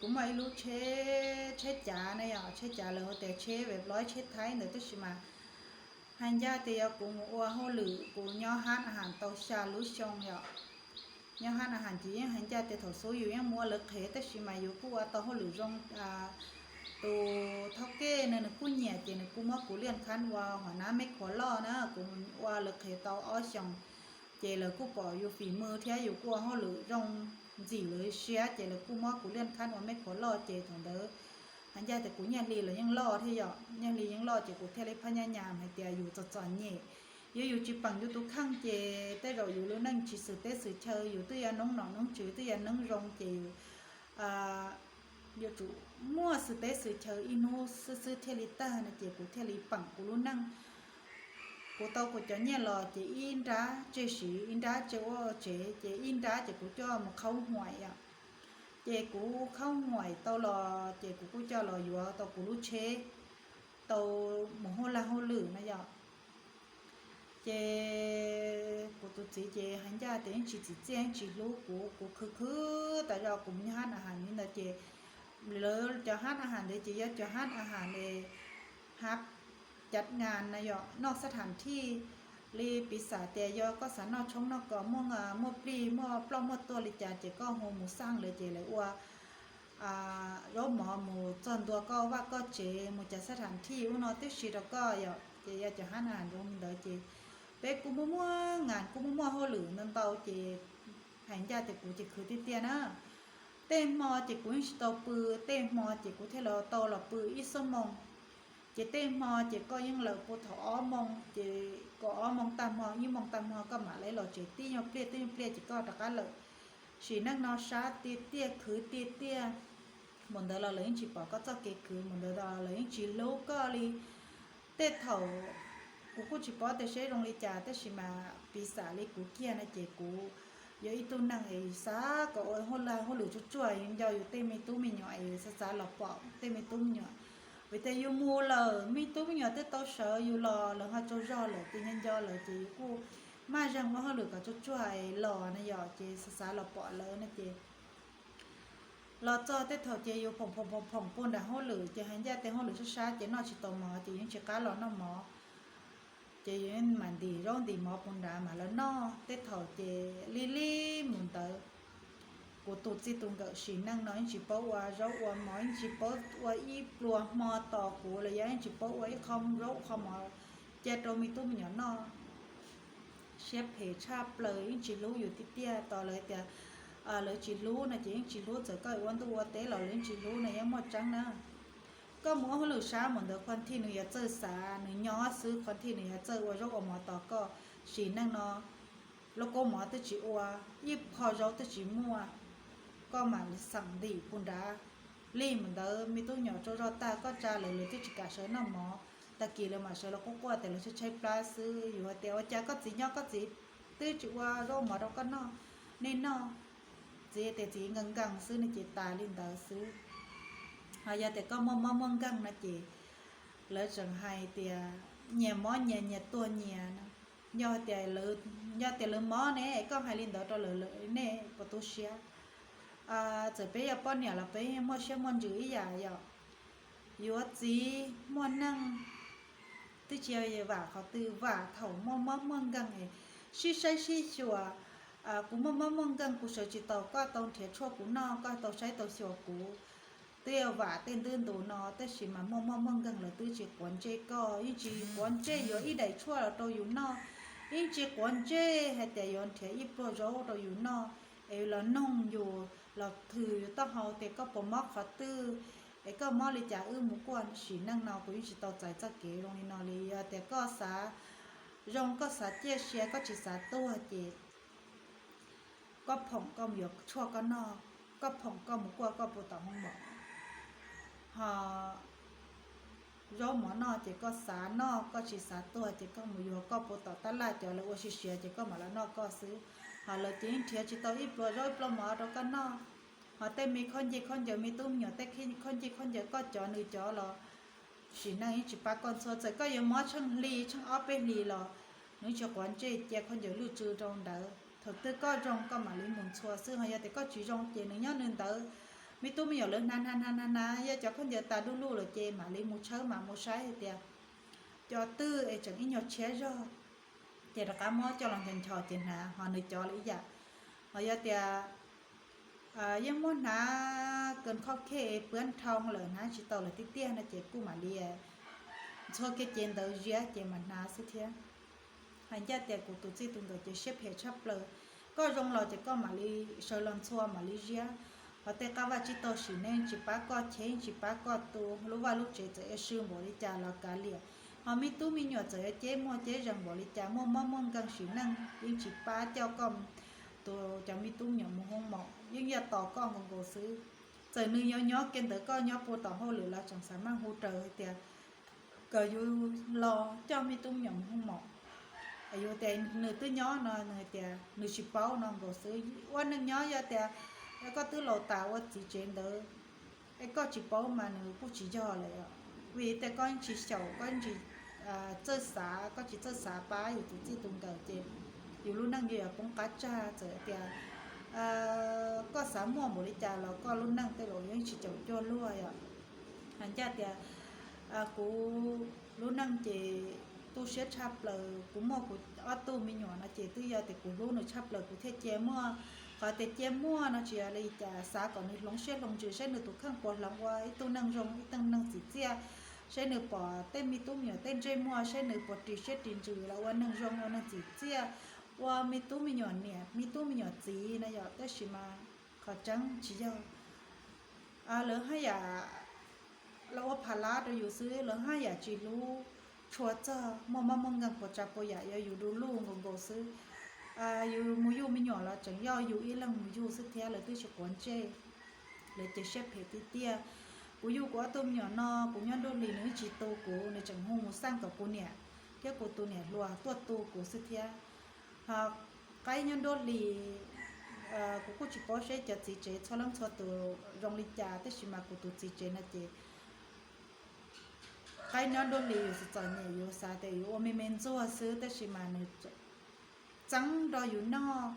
Kuv muaj ib lub tsheb, tsheb cav na yom, tsheb cav lawv hu tias tsheb ve plob tsheb Thaib ntawd, tab sis mas hais ncaj tias yog kuv mus ua hauj lwm, kuv nyob hab a has tau xya lub xyoo yom. Nyob hab a has ces yeej hais ncaj tias thaum xub yus yeej mus ua lawv qhev, tab sis mas yus kuj ua tau hauj lwm zoo. Tus thawj kej no nws kuj nyiam ces nws kuj muab kuv liaj khab ua hua nab mej khuav loj na, kuv ua lawv qhev tau ob xyoos. Ces lawv kuj pom yus fim mw thiab yus kuj ua hauj lwm zoo ntxim lawv siab, ces lawv kuj muab kuv liaj khab ua mej khuav loj, ces thaum ntawd hais ncaj tias kuv nyiaj hli los yeej loj thiab yom, nyiaj hli yeej loj ces kuv thiaj li phaj nyaj nyam hais tias yus txom txom nyem, yog yus tsis peem yus tus kheej ces tej zaum yus lub neej tsis xwm teb xwm chaw, yus twb yuav noob nom noob tswv, twb yuav noob zoo ces yus yuav tsum muaj xwm teb xwm chaw ib hnub xwb xwb thiaj li tag no, ces kuv thiaj li peem kuv lub neej. Kuv tau kuv cov nyiaj los ces ib nrab tseg siv, ib nrab tseg ua tsev, ces ib nrab ces kuv coj mus khaub huam yom. Ces kuv khaub huam tau los ces kuv kuj coj los yuav tau kuv lub tsheb tau mus hauj laj hauj lwm na yom. Ces kuv tus txiv ces hais ncaj tias yeej tsis txim txiaj, yeej tsis hlub kuv, kuv khwv khwv tas zog kuv mus nyob hab a has li ntawd ces lawv cov hab a has ntawd ces yog cov hab a has hab cav ngas na yom, noj xab tham thij li piv xam tias yog koj xav noj tshoob noj kos, muaj plig muaj ploj muaj tuag li cas ces koj hu mus xaj lawv ces lawv ua zaub mov mus txog ntua koj vaj koj tsev, mus cav xab tham thij ub no tib si rau koj yom. Ces yog cov hab a has zoo li ntawd ces peb kuj muaj muaj ngas, kuj muaj muaj hauj lwm ntau ntau ces hais ncaj tias kuv ces khwv tiag tiag na. Tej hmo ces kuv yeej tsis tau pw, tej hmo ces kuv thiaj li tau los pw ib xuab moos. Ces tej hmo ces koj yeej lawm puag thaum ob moos, ces kaum ob moos tag hmo, ib moos tag hmo koj mam li los tsev, tib nyuag pliag tib nyuag pliag ces koj rov qab lawm. Sim neej no sab tiag tiag, khwv tiag tiag. Mus ntawd los lawv yeej tsis pom koj txoj kev khwv, mus ntawd los lawv yeej tsis hlub koj li. Tej thaum kuv kuj tsis paub tias seb zoo li cas, tab sis mas piv xam li kuv kiag no ces kuv yog ib tug neeg es xav kom ua hauj lwm tsuag tsuag, nco yus tej me tub me nyuam es xav xav los pom tej me tub me nyuam. Vim tias yus mus lawm me tub me nyuam twb tau sawv yus los, lawv ho tsaug zog lawm ces nco nco lawm ces yus kuj maj zeeg ua hauj lwm kom tsuag tsuag es los na yom, ces xav xav los pom lawv no ces los txog tej thaum ces yus phoom phoom phoom phoom puag nram hauj lwm ces hais ncaj tej hauj lwm sab sab ces noj tsis tau mov ces yeej tsis qab los noj mov. Ces yus mam ntim zaub ntim mov puag nrad mam los noj. Tej thaum ces li li mus ntawd. Kuv tus txij tus nkawm sim neej no yeej tsis paub ua zaub ua mov, yeej tsis paub ua ib pluag hmo tos kuv los yog yeej tsis paub ua ib qho zaub qho mov cia rau me tub me nyuam noj. Siab phem tshaj plaws, yeej tsis hlub yus tiag tiag. Tos lawv tias lawv tsis hlub no ces yeej tsis hlub, txawm koj ua ntuj ua teb los lawv yeej tsis hlub no yeej muaj tseeb na. Koj mus ua hauj lwm sab mus ntawd qhov thij nws yuav txawj xav, nws nyob xwb qhov thij nws yuav txawj ua zaub ua mov tos koj. Sim neej no lub koob mov twb tsis ua, ib qho zaub twb tsis muaj, koj mam li xeem ntim puag nrad. Lig mus ntawd me tub nyuam tsaug zog tag koj tsa lawv, lawv twb tsis kam sawv noj mov, tag kis lawv mam sawv los quaj quaj tias lawv tshaib tshaib plab xwb. Yus hais tias ua cas koj txiv nyob koj txiv twb tsis ua zaub mov rau koj noj, nej noj. Txiv tias txiv nkees nkees xwb no ces tas li ntawd xwb. Ho yog tias koj muaj mob muaj nkeeg no ces lawv tseem hais tias nyias mob nyias, nyias tuag nyias no. Yog tias, yog tias lawv mob ne koj hais li ntawd rau lawv, nej puas tu siab? Txawm peb yog poj niam los peb muaj siab muaj ntsws ib yam yom. Yuav txiv muaj neej twb tsis yog vam qhov twg, vam thaum muaj mob muaj nkeeg es sib saib sib xyuas. Kuv muaj mob muaj nkeeg kuv sawv tsis tau, koj tau nrhiav tshuaj kuv noj, koj tau saib tau xyuas kuv. Twb yog vam tej ntu ntus no, tab sis mas muaj mob muaj nkeeg lawv twb tsis quav ntsej koj, yeej tsis quav ntsej yuav ib daim tshuaj los rau yus noj, yeej tsis quav ntsej hais tias yuav nrhiav ib pluag zaub rau yus noj, es los noog yus, los thwm yus taub hau tias koj puas mob qhov twg, es koj mob li cas wb mus kuaj. Sim neej no kuv yeej tsis tau txais txoj kev zoo li no li. Yog tias koj xav zoo, koj xav ciaj sia, koj tsis xav tuag ces koj phoom koj mus yuav tshuaj koj noj, koj phoom koj mus kuaj koj puag tom hoob mom. Ho zaub mov noj ces koj xav noj, koj tsis xav tuag ces koj mus yuav koj puag tom tab laj, cov lawv ua siav siav ces koj mam los noj koj xwb. Ho lawv ces yeej nrhiav tsis tau ib pluag zaub ib pluag mov rau koj noj. Ho tej me khaub ncaws khaub ncaws me tub me nyuam tej khaub ncaws khaub ncaws koj cov nws cov los sim neej yeej tsis pab koj ntxhua. Txawm koj yuav mob tsheej hli tsheej ob peb hlis los nws tsis quav ntsej cia khaub ncaws lwj tsw rau ntawd. Thaum twg koj zoo koj mam li mus ntxhua xwb, ho yog tias koj tsis zoo ces nws nyob nws ntawd, me tub me nyuam lawv hnav hnav hnav hnav hnav, yog cov khaub ncaws tas du lug lawm ces mam li mus tshawb mam mus saib hais tias cov twg es tseem ib nyuag tshiab zog, ces rov qab muab coj los nchos nchos ces hnav, ho nws cov lawm ib yam. Ho yog tias yeej muab hnav kawg khov khe, puab nrhoo lawm hnav tsis tau lawm tiag tiag no ces kuj mam li ntxhua kiag cev ntawd ziab ces mam hnav xwb thiab. Hais ncaj tias kuv tus txij tus nkawm ces siab phem tshaj plaws. Koj zoo los ces koj mam li sawv los ntxhua mam li ziab. Ho tej qab vaj tsib taug sim neej tsis pab koj cheb tsis pab koj tu, lub vaj lub tsev txawm yuav sw npaum li cas los kav liam. Ho me tub me nyuam txawm yuav ceb muaj ceb zees npaum li cas, muaj mob muaj nkeeg sim neej yeej tsis pab coj koj tus cov me tub me nyuam mus hoob mom, yeej yog tos koj nkaus nkaus xwb. Txawm nws yuav nyob kiag ntawd koj nyob puag tom hauj lwm los tseem xav maj hu raws hais tias kom yus los coj me tub me nyuam mus hoob mom. Yus tias nws twb nyob no nws tias nws tsis paub no nkaus xwb. Ua neej nyob yog tias koj twb laus tas ua txiv tsev ntawd es koj tsis paub mas nws kuj tsis yog lawm. Vim tias koj tsis xyaum, koj tsis txawj xav, koj tsis txawj xav pab yus tus txij tus nkawm ces yus lub neej yuav poob qab tsag. Txawm tias koj xav muaj npaum li cas los koj lub neej tej zaum yeej tsis caum cuag luag yom. Hais ncaj tias kuv lub neej ces tu siab tshaj plaws, kuv muaj kuv ob tug me nyuam no ces twb yog tias kuv hlub nws tshaj plaws kuv thiaj cia muaj. Qhov tias cia muaj no tsis yog li cas, xav kom nws hloov siab hloov ntsws saib nws tus kheej puas hloov ua ib tug neeg zoo ib tug neeg txim txiaj, saib nws pom tej me tub me nyuam tej ntsej muag saib nws puas ris siab ris ntsws los ua neeg zoo ua neeg txim txiaj, ua me tub me nyuam niam me tub me nyuam txiv no yom. Tab sis mas qhov tseeb tsis yog. Lawv haj yam los ua phav lab rau yus xwb, lawv haj yam tsis hlub tshua txog muaj mob muaj nkeeg puas tsav puas yam, yog yus du lug nkaus nkaus xwb. Yus mus yug me nyuam los tseem yog yus ib leeg mus yug xwb thiab, lawv twb tsis quav ntsej. Lawv ces siab phem tiag tiag. Kuv yug kuv ob tug me nyuam no kuv nyob Nruab Hlis nws tsis tu kuv, nws tseem hu mus xaj kom kuv niam thiab kuv tus niam hluas tuaj tu kuv xwb thiab. Ho qaib nyob Nruab Hlis, kuv kuj tsis paub seb cov txiv tsev txhua leej txhua tus zoo li cas, tab sis mas kuv tus txiv tsev no ces qaib nyob Nruab Hlis yus txom txom nyem yus xav tias yus ua me me ntxuag xwb, tab sis mas nws txeeb nrog yus noj.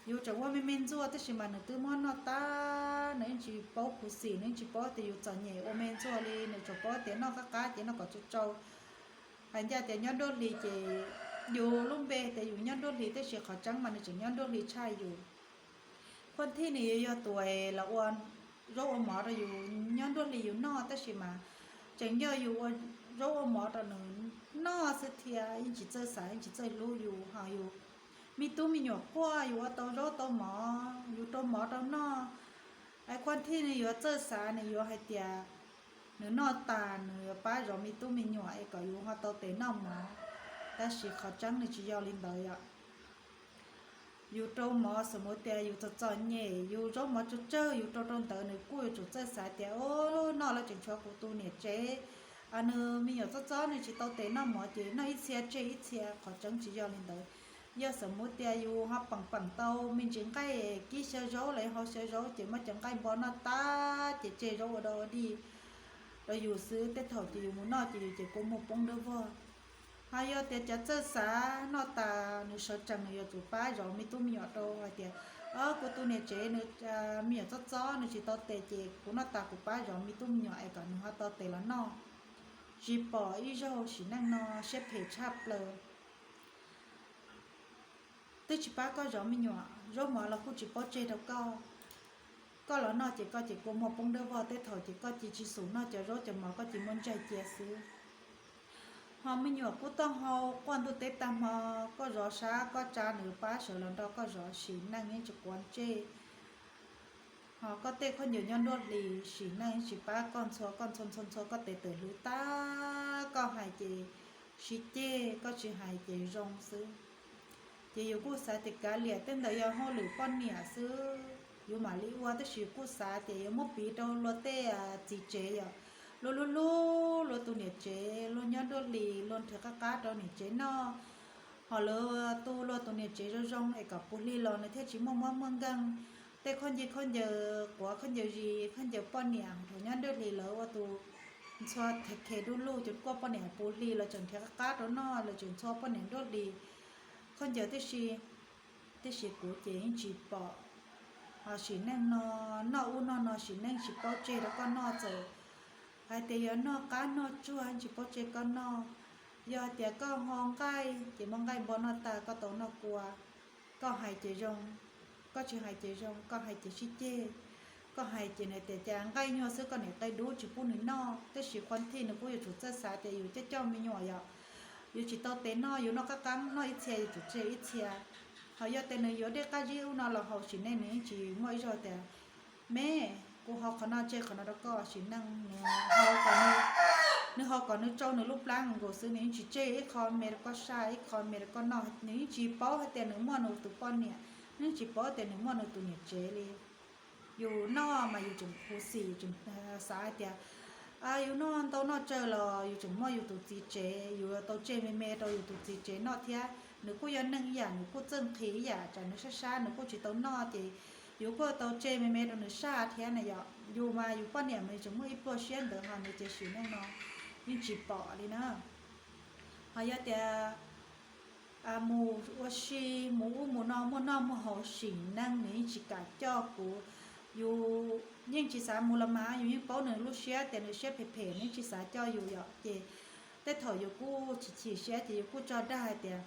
Yus tseem ua me me ntxuag tab sis mas nws twb muab noj tag, nws yeej tsis paub khuv xim, nws yeej tsis paub tias yus txom nyem ua me ntxuag li, nws tsuas paub tias noj qab qab ces noj kom tsau tsau. Hais ncaj tias nyob Nruab Hlis ces yus lub npe tias yus nyob Nruab Hlis tab sis qhov tseeb mas nws tseem nyob Nruab Hlis tshaj yus. Phooj Thij nws yuav yog tus los ua zaub ua mov rau yus nyob Nruab Hlis yus noj, tab sis mas tseem yog yus ua zaub ua mov rau nws noj xwb thiab, yeej tsis txawj xav yeej tsis txawj hlub yus. Ho yus me tub me nyuam quaj yus ua tau zaub tau mov, yus rau mov rau noj. Phooj Thij nws yuav txawj xav nws yuav hais tias nws noj tas nws yuav pab zov me tub me nyuam es kom yus ho tau tes noj mov, tab sis qhov tseeb nws tsis yog li ntawd yom. Yus rau mov, xam mus tias yus txom txom nyem yus zaub mov tsawg tsawg yus rau rau ntawd nws kuj yuav tsum txawj xav tias, o, noj los tseem tshuav kuv tus niam tsev, nws me nyuam txob txob nws tsis tau tes noj mov ces noj ib txhia tseg ib txhia. Qhov tseeb tsis yog li ntawd. Yog xam mus tias yus ho peem peem tau me ntsis nqaij kib xyaw zaub los hau xyaw zaub ces muab cov nqaij npo noj tag ces tseg zaub ua dog ua dig rau yus xwb, tej thaum ces yus mus noj ces yus ces kua muag poob dawb vog. Ho yog tias cov txawj xav noj tas nws sawv tsees nws yuav tsum pab zov me tub me nyuam rau hais tias, o, kuv tus niam tsev nws me nyuam txob txob nws tsis tau tes ces kuv noj tas kuv pab zov me tub me nyuam es kom nws ho tau tes los noj. Tsis pom ib zaug sim neej no siab phem tshaj plaws. Twb tsis pab koj zov me nyuam, zaub mov los kuj tsis paub tseg rau koj. Koj los noj ces koj ces kua muag poob dawb vog, tej thaum ces koj cia tsis xum noj cov zaub cov mov, koj cia muab ntseg cia xwb. Ho me nyuam kub toj hau quaj ntuj teb tag hmo, koj zov sab koj tsa nws pab sawv los nrog koj zov, sim neej yeej tsis quav ntsej. Ho koj tej khaub ncaws nyob Nruab Hlis sim neej yeej tsis pab koj ntxhua, koj ntxhua ntxhua ntxhua koj tes tawm hlwv tag, koj hais ces sib ceg, koj tsis hais ces zoo xwb. Ces yus kuj xav tias kav liam, tej ntawd yog hauj lwm poj niam xwb, yus mam li ua, tab sis yus kuj xav tias yuav muab piv rau luag tej txiv tsev yom, luag hlub hlub luag tus niam tsev, luag nyob Nruab Hlis luag nrhiav qab qab rau niam tsev noj. Ho lawv tu luag tus niam tsev zoo zoo es kom puv hli los nws thiaj tsis muaj mob muaj nkeeg. Tej khaub ncaws, khaub ncaws quav, khaub ncaws zis, khaub ncaws poj niam, thaum nyob Nruab Hlis lawv ua tus ntxhua khe du lug ces kuj poj niam puv hli los tseem nrhiav qab qab rau noj, los tseem ntxhua poj niam Nruab Hlis khaub ncaws tib si. Tiam sis kuv ces yeej tsis pom Ho sim neej no, noj ub noj no sim neej tsis paub tseg rau koj noj, txawm hais tias yuav noj qab noj tsuag tsis paub tseg koj noj. Yog hais tias koj ho nqaij ces muab nqaij npog noj tag koj tau noj kua. Koj hais ces zoo, koj tsis hais ces zoo, koj hais ces sib ceg. Koj hais ces nws tias cas nqaij nyuag xwb koj niam qe dub tsis pub nws noj, tab sis qhov thij nws kuj yuav tsum txawj xav tias yus coj coj me nyuam yom, yus tsis tau tes noj, yus noj qab qab noj ib txhia yus tsum tseg ib txhia. Ho yog tias nws yuav dej qab zib ub no los haus sim neej nws yeej tsis muaj ib zaug tias me, kuv haus qhov no tseg qhov no rau koj, sim neej nws haus kom nws tsau nws lub plab nkaus xwb, nws yeej tsis tseg ib qho me rau koj saj, ib qho me rau koj noj, nws yeej tsis paub hais tias nws muaj nws tus poj niam, nws yeej tsis paub tias nws muaj nws tus niam tsev li. Yus noj mas yus tseem khuv xim, yus tseem xav hais tias yus noj ntau noj tsawg los yus tseem muaj yus tus txiv tsev, yus tau tseg me me rau yus tus txiv tsev noj thiab. Nws kuj yog neeg ib yam, nws kuj txawj nqhis ib yam, tsam nws sab sab nws kuj tsis tau noj ces yus kuj tau tseg me me rau nws saj thiab na yom. Yus mas yus poj niam mas yus tseem muaj ib pluag siab ntawd, ho nws ces sim neej no yeej tsis pom li na. Ho yog tias mus ua si, mus ub mus no, muaj noj muaj haus sim neej nws yeej tsis kam coj kuv. Yus yeej tsis xav mus los mas yus yeej paub nws lub siab tias nws siab phem phem, nws yeej tsis xav coj yus yom. Ces tej thaum yus kuj chim chim siab ces yus kuj tso dag hais tias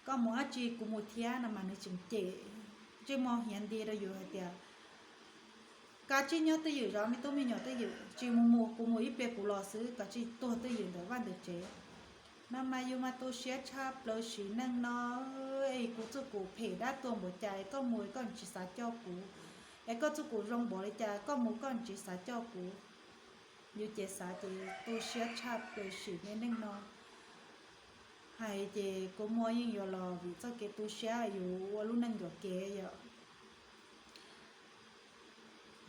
koj mus dab tsi kuv mus thiab no mas nws tseem cem ntsej muag hiav nti rau yus hais tias kav tsij nyob twj ywm zov me tub me nyuam twj ywm, tsis mus mus kuv mus ib pliag kuv los xwb, kav tsij tuag twj ywm ntawm vaj ntawm tsev. No mas yus mas tu siab tshaj plaws sim neej no. Es kuv txuj kum phem dab tuag npaum cas es koj mus es koj tsis xav coj kuv, es koj txuj kum zoo npaum li cas koj mus koj tsis xav coj kuv. Yus ces xav ces tu siab tshaj plaws sim neej no. Hais ces kua muag yeej yuav los vim txoj kev tu siab yus ua lub neej yuam kev yom.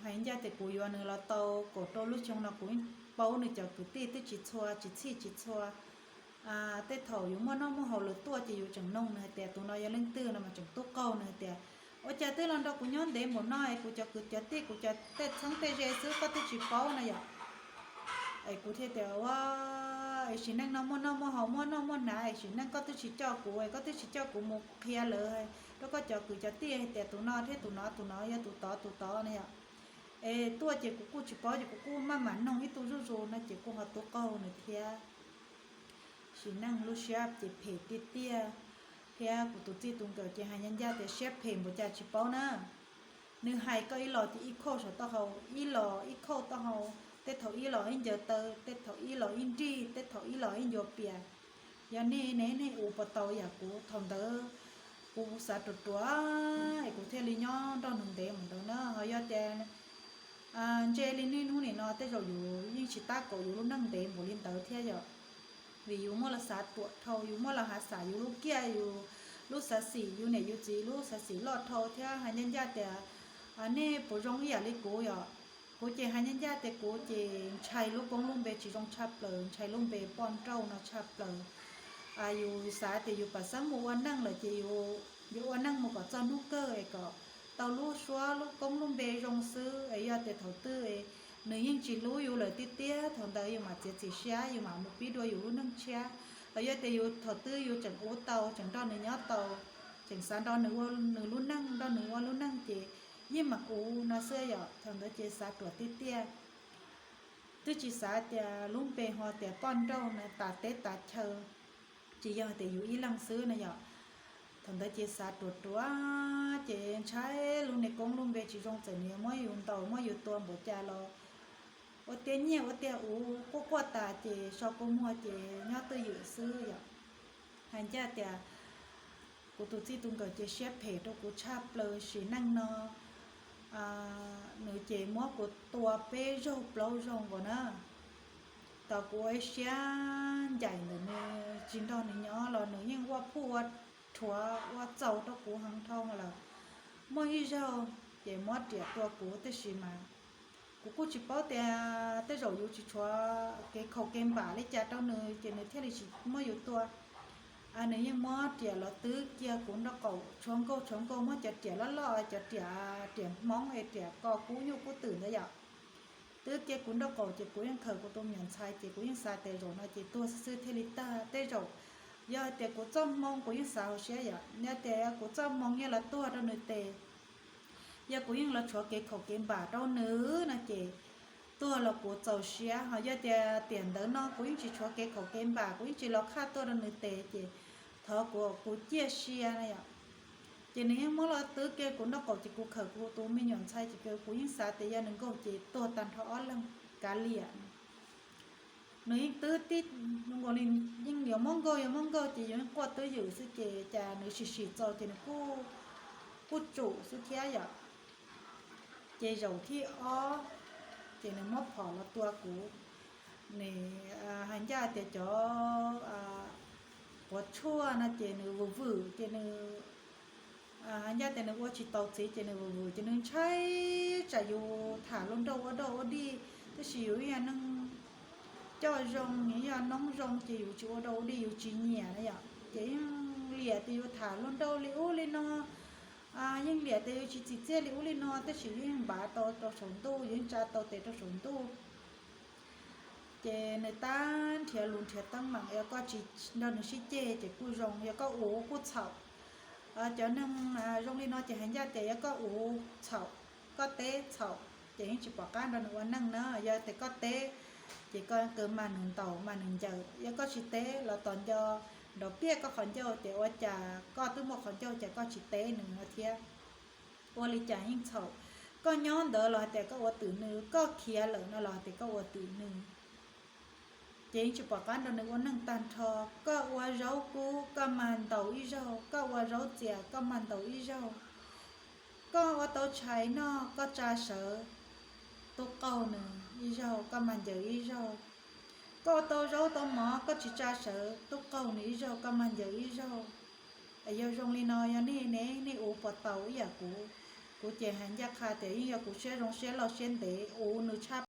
Hais ncaj tias kuv yuav nws los tau kaum rau lub xyoo no kuv paub nws cov kwv tij twb tsis txhua, tsis txhij tsis txhua. Tej thaum yus muaj noj muaj haus lawv tuaj ces yus tseem noog nws hais tias tus no yog leej twg no mas tseem tub qaug nws hais tias ua cas twb los nrog kuv nyob ntev npaum no es kuv cov kwv cov tij kuv cov tej txheeb tej ze xwb koj twb tsis paub no yom. Es kuv thiaj tias ua, es sim neej no muaj noj muaj haus muaj noj muaj hnav es sim neej koj twb tsis coj kuv es koj twb tsis coj kuv mus qhia lawv rau koj cov kwv cov tij hais tias tus no thiab tus no tus no yog tus tod tus tod no yom. Es tuaj ces kuv kuj tsis paub ces kuv kuj maj mam noog ib tug zuj zus no ces kuj ho tub qaug nws thiab. Sim neej lub siab ces phem tiag tiag, thiab kuv tus txij tus nkawm ces hais ncaj ncaj tias siab phem npaum cas tsis paub na. Nws hais koj ib los ces ib khauj saum taub hau, ib los ib khauj taub hau, tej thaum ib los ib ncaws taw, tej thaum ib los ib nrig, tej thaum ib los ib ncuav pias. Yog nej ne nej ua puas tau yam kuv thaum ntawd, kuv xav ruam ruam es kuv thiaj li nyob nrog nws ntev mus ntawd na. Ho yog tias ntse li niaj hnub nim no tej zaum yus yeej tsis tab kaum yus lub neej ntev npaum li ntawd thiab yom. Vim yus muaj los xav ruam dhau, yus muaj los hav xav yus lub kiaj, yus lub xav xim, yus niam yus txiv lub xav xim loj dhau thiab hais ncaj ncaj tias nej puas zoo ib yam li kuv yom. Kuv ces hais ncaj ncaj tias kuv ces ntshai lub koob lub npe tsis zoo tshaj plaws, ntshai lub npe poj nrauj no tshaj plaws. Yus xav tias yus pam xeeb mus ua neej lawm ces yus ua neej mus kom txog hnub kawg es kom tau lub suab lub koob lub npe zoo xwb es yog tias thaum twg nws yeej tsis hlub yus lawm tiag tiag, thaum ntawd yus mam txiav txim siab yus mam mus pib dua yus lub neej tshiab. Los yog tias yus thaum twg yus tseem ua tau, tseem nrog nws nyob tau, tseem xav nrog nws ua nws lub neej, nrog nws ua lub neej ces yeej mam ua no xwb yom. Thaum ntawd ces xav ruam tiag tiag, twb tsis xav tias lub npe ho tias poj nrauj na tas teb tas chaw, tsis yog tias yus ib leeg xwb na yom. Thaum ntawd ces xav ruam ruam ces ntshai lub niag koob lub npe tsis zoo, txawm nws muab yus ntaus muab yus tua npaum cas los ua tiag nyiaj ua tiag uv quaj quaj tas ces so kua muag ces nyob twj ywm xwb yom. Hais ncaj tias kuv tus txij tus nkawm ces siab phem rau kuv tshaj plaws sim neej no. Nws ces muab kuv tua peb zaug plaub zaug nkaus na. Tau kuv ua ib siab ncaim ntawm nws tsis nrog nws nyob los nws yeej ua phuj ua rhuav ua txaus rau kuv heev dhau lawm. Muaj ib zaug ces muab riam tua kuv tib si mas kuv kuj tsis paub tias tej zaum yus tsis tshuav kev khaum kev npam li cas rau nws ces nws thiaj li tsis muab yus tua. Nws yeej muab riam los twb kiag kuv nraub qaum tshuav nkaug tshuav nkaug, muab cov riam loj loj, cov riam, riam hmoob es riam ko kub nyuj kub twm ntawd yom. Twb kiag kuv nraub qaum ces kuv yeej khaws kuv tus me nyuam ntxhais ces kuv yeej xav tias zaum no ces tuag xwb xwb thiaj li tag. Tej zaum yog tias kuv txoj hmoo, kuv yeej xav hauv siab yom, yog tias kuv txoj hmoo yeej los tuag rau nws tes, Yog kuv yeej los tshuav kev khaum kev npam rau nws no ces tuag los kuv txaus siab, ho yog tias tiam ntawd no kuv yeej tsis tshuav kev khaum kev npam, kuv yeej tsis los qhaj tuaj rau nws tes ces thov kuv, kuv ciaj sia na yom. Ces nws yeej muab los twb kiag kuv nraub qaum ces kuv khawm kuv tus me nyuam ntxhais ces kuv yeej xav tias yog nws nkaug ces tuag tag nrho ob leeg kav liam. Nws yeej twb tib, yeej yuav muab nkaug yuav muab nkaug ces yus yeej quaj twb ywm xwb ces cas nws sim sim txaus ces nws kuj tsum xwb thiab yom. Ces zaum thib ob ces nws muab phom los tua kuv, nws hais ncaj tias cov quav tshuaj no ces nws vwm vwm ces nws hais ncaj tias nws ua tsis tau txiv ces nws vwm vwm ces nws ntshai tsam yus tham luag nrauj ua doj ua dig, tab sis yus yog neeg coj zoo, yog noob zoo ces yus tsis ua doj ua dig yus tsis nyiam na yom. Ces yeej liam tias yus tham luag nrauj li ub li no, yeej liam tias yus tsis txim txiaj li ub li no, tab sis yus yeej npav tau rau saum ntuj, yus yeej tsa tau tes rau saum ntuj. Ces nws tab nrhiav lus nrhiav teeb meem, yog koj tsis nrog nws sib ceg ces kuj zoo, yog koj uv kuj txhaum. Cov neeg zoo li no ces hais ncaj tias yog koj uv txhaum, koj teb txhaum ces yeej tsis pom qab nrog nws ua neej na. Yog tias koj teb ces koj kawg mag nws ntaus mag nws ncaws, yog koj tsis teb los tos nco nrov piaj koj qhov ncauj ces ua cas koj twb muaj qhov ncauj ces koj tsis teb nws no thiab. Ua li cas yeej txhaum. Koj nyob ntawd los hais tias koj ua twm nws, koj khiav lawm no los hais tias koj ua twm nws. Ces yeej tsis pom qab nrog nws ua neej tag nrho. Koj ua zaub kub koj mag ntaus ib zaug, koj ua zaub txias koj mag ntaus ib zaug. Koj ua tau tshais noj koj tsa sawv tub qaug nws ib zaug koj mag ncaws ib zaug. Koj ua tau zaub tau mov koj tsis tsa sawv tub qaug nws ib zaug koj mag ncaws ib zaug. Yog zoo li no yog nej ne nej uv puas tau ib yam kuv? Kuv ces hais ncaj qha tias yeej yog kuv siab zoo siab loj siab ntev uv nws tshaj